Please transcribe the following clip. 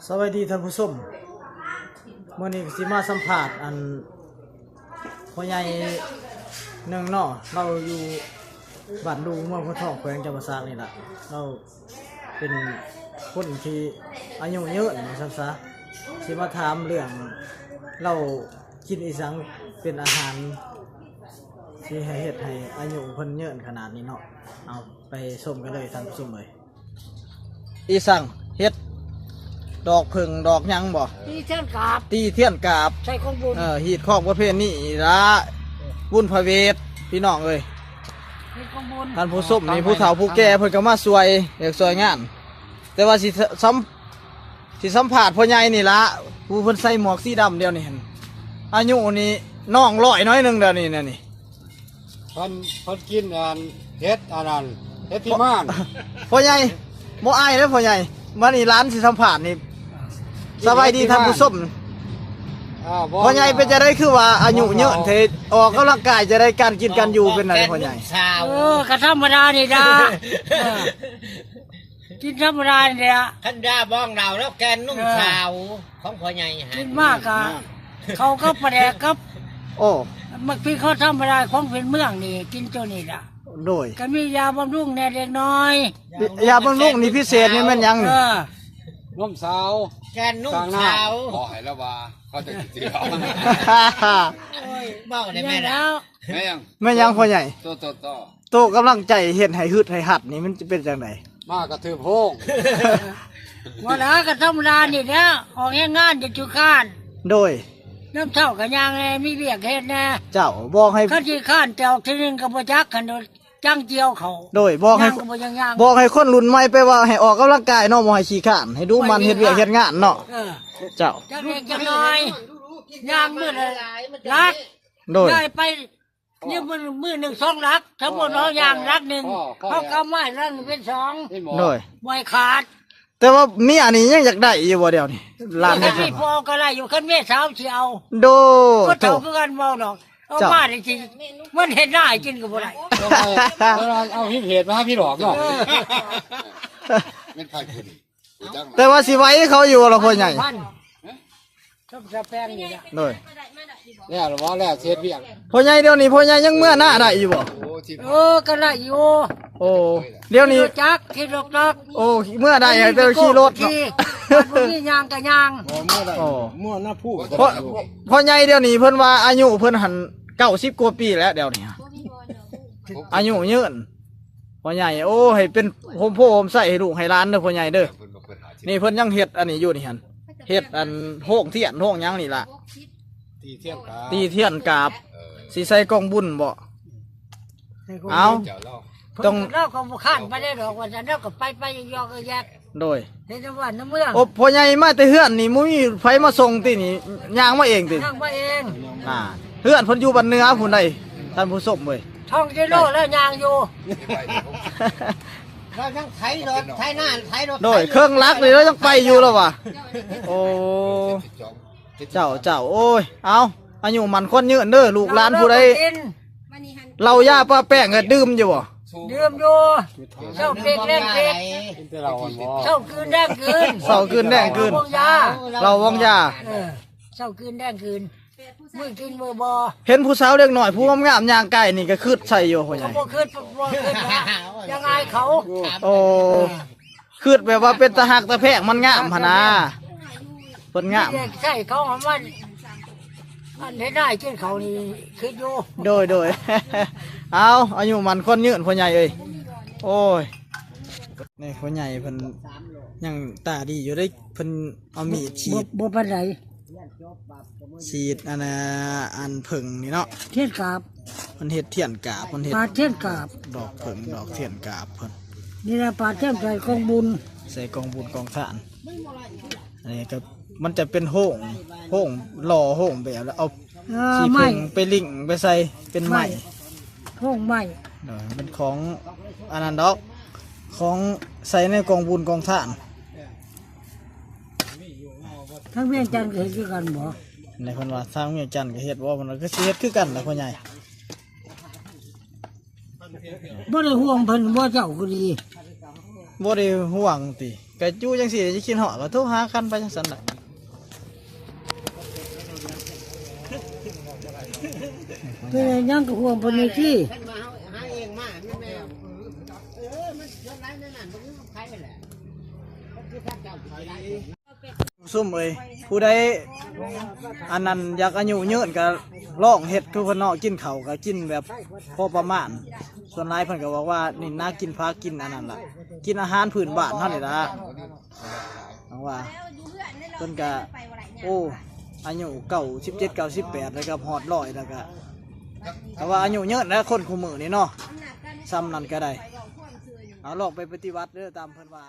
ສະບາຍດີທ່ານຜູ້ຊົມ, ມື້ນີ້ກໍຊິມາສຳພາດອັນ ພໍ່ໃຫຍ່ໜຶ່ງເນາະ, ລາວຢູ່ບ້ານດູ ເມືອງໂພນທອງ ແຂວງຈຳປາສັກນີ້ລະ. ລາວເປັນຄົນທີ່ອາຍຸເຍີນວ່າຊັ້ນຊະ, ຊິມາຖາມເລື່ອງລາວກິນອີ່ສັງເປັນອາຫານ ທີ່ໃຫ້ເຮັດໃຫ້ອາຍຸເພິ່ນເຍີນຂະໜາດນີ້ເນາະ. ເອົາ ໄປຊົມກັນເລີຍທ່ານຜູ້ຊົມເອີຍ. ອີ່ສັງເຮັດ ດອກເຜິ້ງດອກຫຍັງບໍ່? ຕີທຽນກາບ ຕີທຽນກາບ ໃສ່ຂອງບຸນ ເອີ ຮີດຄອງປະເພນີລະ ບຸນພະເວດ ພີ່ນ້ອງເອີຍ. ເຮັດຂອງບຸນ ທ່ານຜູ້ຊົມນີ້ ຜູ້ເຖົ້າຜູ້ແກ່ເພິ່ນກໍມາຊ່ວຍວຽກຊ່ວຍງານ, ແຕ່ວ່າຊິສຳ ຊິສຳພາດພໍ່ໃຫຍ່ນີ້ລະ ຜູ້ເພິ່ນໃສ່ໝວກສີດຳດຽວນີ້ຫັ້ນ. ອາຍຸນີ້ນ້ອງນ້ອຍໜ້ອຍໜຶ່ງດຽວນີ້ນະນີ້. ເພິ່ນ ເພິ່ນກິນອັນເຫັດອັນນັ້ນ ເຫັດພິມານ. ພໍ່ໃຫຍ່ ບໍ່ອາຍເດ້ພໍ່ໃຫຍ່, ມານີ້ຫຼານຊິສຳພາດນີ້. ສະບາຍດີທ່ານຜູ້ຊົມ. ອ່າ ພໍ່ໃຫຍ່ເປັນຈັ່ງໃດ ຄືວ່າອາຍຸເຍີນແທ້, ອອກກຳລັງກາຍຈັ່ງໃດ, ການກິນການຢູ່ເປັນໃດພໍ່ໃຫຍ່? ເອີ ກໍທຳມະດານີ້ລະ ເອີ ກິນທຳມະດານີ້ແຫຼະ. ຄັນດາບອງເຫຼົ້າແລ້ວແກ່ນໜຸ່ມ ເອີ ສາວຂອງພໍ່ໃຫຍ່ຫັ້ນ ກິນມາກະເຂົ້າກັບປາແດກກັບ ໂອ້ ໝາກພິກເຂົ້າທຳມະດາຂອງພື້ນເມືອງນີ້ ກິນໂຕນີ້ລະ. ໂດຍ ກໍມີຢາບຳລຸງແດ່ເລັກນ້ອຍ. ຢາບຳລຸງນີ້ພິເສດນີ້ແມ່ນຫຍັງນີ້? ເອີ ນົມສາວ ແກ່ນໜຸ່ມສາວ ຂໍໃຫ້ລະວ່າເຂົາຈະຊິເຊື່ອ. ໂອ້ຍ ເວົ້າໄດ້ແມ່ນແລ້ວ. ແມ່ນຫຍັງ? ແມ່ນຫຍັງພໍ່ໃຫຍ່? ໂຕ ໂຕ ໂຕ ໂຕກຳລັງໃຈເຮັດໃຫ້ຮຶດໃຫ້ຮັດນີ້ ມັນຈະເປັນຈັ່ງໃດ? ມາກະຖືບໂຮງ ວ່າລະກະທຳມະດານີ້ແຫຼະ ອອກແຮງງານຈະຂີ້ຄ້ານ. ໂດຍ ຍາມເຊົ້າກະຍ່າງແດ່ ມີວຽກເຮັດແດ່. ເຈົ້າ ບອກໃຫ້ ຄັນຂີ້ຄ້ານແຕ່ອອກທີໜຶ່ງກະບໍ່ຈັກ ຄັນຈັງກ່ຽວເຂົ້າ. ໂດຍ ບອກໃຫ້ ຍ່າງກະບໍ່ຢາກຍ່າງ ບອກໃຫ້ຄົນລຸ້ນໃໝ່ໄປວ່າໃຫ້ອອກກຳລັງກາຍເນາະ ບໍ່ໃຫ້ຂີ້ຄ້ານ ໃຫ້ດຸໝັ່ນເຮັດວຽກເຮັດງານເນາະ. ເອີ ເຈົ້າ ຈັກເລັກຈັກນ້ອຍ ຍ່າງມື້ລະຫຼັກ. ໂດຍ ໄດ້ໄປ ນີ້ມື້ ມື້ໜຶ່ງສອງຫຼັກ, ສົມມຸດເຮົາຍ່າງຫຼັກໜຶ່ງ ເຮົາກຳໄວ້ຫຼັກໜຶ່ງເປັນສອງ. ໂດຍ ບໍ່ໃຫ້ຂາດ. ແຕ່ວ່າເມຍນີ້ຍັງຢາກໄດ້ຢູ່ບໍ່ດຽວນີ້? ຫຼານ ຄັນມີຜູ້ເອົາກໍໄດ້ຢູ່, ຄັນເມຍສາວຊິເອົາ. ໂດຍ ຄົນເຖົ້າຄືກັນເວົ້າດອກ ເອົາມາໄດ້ຊິ ມັນເຮັດນາໃຫ້ກິນກໍບໍ່ໄດ້. ເອົາ ເອົາ ເອົາເຫດມາຫາພີ່ຫຼອກເນາະ. ເອີ ແມ່ນໃຜຜູ້ນີ້? ແຕ່ວ່າຊິໄຫວເຂົາຢູ່ລະພໍ່ໃຫຍ່? ໂດຍ ແລ້ວລະບໍ່? ແລ້ວຊິເຮັດວຽກ. ພໍ່ໃຫຍ່ດຽວນີ້ ພໍ່ໃຫຍ່ຍັງເມືອນາໄດ້ຢູ່ບໍ່? ໂອ້ ເອີ ກໍໄດ້ຢູ່. ໂອ້ ດຽວນີ້ ຂີ່ລົດຈັກ ຂີ່ລົດຈັກ. ໂອ້ ເມືອໄດ້ແຕ່ຂີ່ລົດເນາະ. ບໍ່ມີຍ່າງກໍຍ່າງ. ບໍ່ ເມືອໄດ້. ໂອ້ ເມືອນາພູ. ພໍ່ ພໍ່ໃຫຍ່ດຽວນີ້ເພິ່ນວ່າອາຍຸເພິ່ນຫັ້ນເກົ້າສິບກວ່າປີແລ້ວດຽວນີ້ ອາຍຸເຍີນ. ພໍ່ໃຫຍ່ ໂອ້ ໃຫ້ເປັນໂຮມໂພໂຮມໄຊໃຫ້ລູກໃຫ້ຫຼານເດີພໍ່ໃຫຍ່ເດີ. ນີ້ເພິ່ນຍັງເຮັດອັນນີ້ຢູ່ນີ້ຫັ້ນ ເຮັດອັນໂຮງທຽນໂຮງຫຍັງນີ້ລະ ຕີທຽນກາບ ຕີທຽນກາບ. ເອີ ຊິໃສ່ກອງບຸນບໍ່? ເອົາ ຕ້ອງ ລາວກໍບໍ່ຄ້ານໄປໄດ້ດອກ ວ່າຊັ້ນ ລາວກໍໄປ ໄປຢອກໆແຍກ. ໂດຍ ເຮັດນຳບ້ານນຳເມືອງ. ໂອ້ ພໍ່ໃຫຍ່ມາແຕ່ເຮືອນນີ້ ບໍ່ມີໃຜມາສົ່ງຕິນີ້? ຍ່າງມາເອງຕິ? ຍ່າງມາເອງ. ອ່າ ເຮືອນເພິ່ນຢູ່ບ້ານເໜືອພຸ້ນໃດ໋ ທ່ານຜູ້ຊົມເອີຍ. ສອງກິໂລແລ້ວຍ່າງຢູ່. ລາວຍັງໄຖລົດ ໄຖນາ ໄຖລົດ. ໂດຍ ເຄິ່ງຫຼັກນີ້ລາວຍັງໄປຢູ່ລະວ່າ. ໂອ້ ເຈົ້າ ເຈົ້າ ໂອ້ຍ ເອົາ ອາຍຸໝັ້ນຂວັນຍືນເດີ ລູກຫຼານຜູ້ໃດ. ເຫຼົ້າຢາປະແປ້ງກໍດື່ມຢູ່ບໍ່? ດື່ມຢູ່. ເຊົ້າເປັກແລງເປັກ ກິນແຕ່ເຫຼົ້າ ເຊົ້າກືນແລງກືນ ເຊົ້າກືນແລງກືນ ເຫຼົ້າວາງຢາ ເຫຼົ້າວາງຢາ. ເອີ ເຊົ້າກືນແລງກືນ ມື້ກິນມື້ບໍ່. ເຫັນຜູ້ສາວເດັກນ້ອຍຜູ້ງາມໆຍ່າງໃກ້ນີ້ກໍຄຶດໃສ່ຢູ່ພໍ່ໃຫຍ່. ບໍ່ຄຶດ ບໍ່ຄຶດ ຢ່າງອາຍເຂົາ. ໂອ້ ຄຶດແບບວ່າເປັນຕາຮັກຕາແພງ ມັນງາມຫັ້ນນາ ເພິ່ນງາມ. ໃສ່ເຂົາມັນ ອັນເຮັດໄດ້ກິນເຂົານີ້ຄຶດຢູ່. ໂດຍ ໂດຍ ເອົາ ອາຍຸໝັ້ນຂວັນຍືນພໍ່ໃຫຍ່ເອີຍ. ໂອ້ຍ ນີ້ພໍ່ໃຫຍ່ເພິ່ນຍັງຕາດີຢູ່ເດ້ ເພິ່ນເອົາມີດສີດ ບໍ່ ບໍ່ປານໃດ. ສີດອັນນ່າ ອັນເຜິ້ງນີ້ເນາະ ທຽນກາບ. ເພິ່ນເຮັດທຽນກາບ ເພິ່ນເຮັດປາດທຽນກາບ ດອກເຜິ້ງ ດອກທຽນກາບເພິ່ນ. ນີ້ລະປາດທຽນໃສ່ກອງບຸນ ໃສ່ກອງບຸນກອງທານ. ອັນນີ້ກໍມັນຈະເປັນໂຮງ ໂຮງຫຼໍ່ໂຮງແບບ ແລ້ວເອົາ ເອີ ຂີ້ເຜິ້ງໄປລິ້ງໄປໃສ່ເປັນໄມ້ ໄມ້ ໂຮງໄມ້. ເອີ ເປັນຂອງອັນນັ້ນດອກ ຂອງໃສ່ໃນກອງບຸນກອງທານ. ທາງວຽງຈັນກໍເຮັດຄືກັນບໍ່? ໃນເພິ່ນວ່າທາງວຽງຈັນກໍເຮັດບໍ່? ເພິ່ນວ່າຄືຊິເຮັດຄືກັນລະພໍ່ໃຫຍ່. ບໍ່ໄດ້ຫ່ວງເພິ່ນບໍ່ ເຈົ້າກໍດີ. ບໍ່ໄດ້ຫ່ວງຕິ? ກະຢູ່ຈັ່ງຊີ້ ຊິຄິດຮອດກໍໂທຫາກັນໄປຈັ່ງຊັ້ນລະ. ເປັນຫຍັງກໍຫ່ວງເພິ່ນນີ້ຕິ? ຊຸມເອີຍ ຜູ້ໃດອັນນັ້ນຢາກອາຍຸຍືນກໍລອງເຮັດຄືເພິ່ນເນາະ, ກິນເຂົ້າກໍກິນແບບພໍປະມານ. ສ່ວນຫຼາຍເພິ່ນກໍບອກວ່ານີ້ນະ ກິນຜັກ ກິນອັນນັ້ນລະ ກິນອາຫານພື້ນບ້ານເຮົານີ້ລະ. ຫວັງວ່າເພິ່ນກະ ໂອ້ ອາຍຸເກົ້າສິບເຈັດ ເກົ້າສິບແປດ ແລ້ວກໍຮອດຮ້ອຍ ແລ້ວກະ ແຕ່ວ່າອາຍຸຍືນແລ້ວ ຄົນຄູ່ມື້ນີ້ເນາະ ສ່ຳນັ້ນກໍໄດ້. ເອົາ ລອງໄປປະຕິບັດເດີ ຕາມເພິ່ນວ່າ.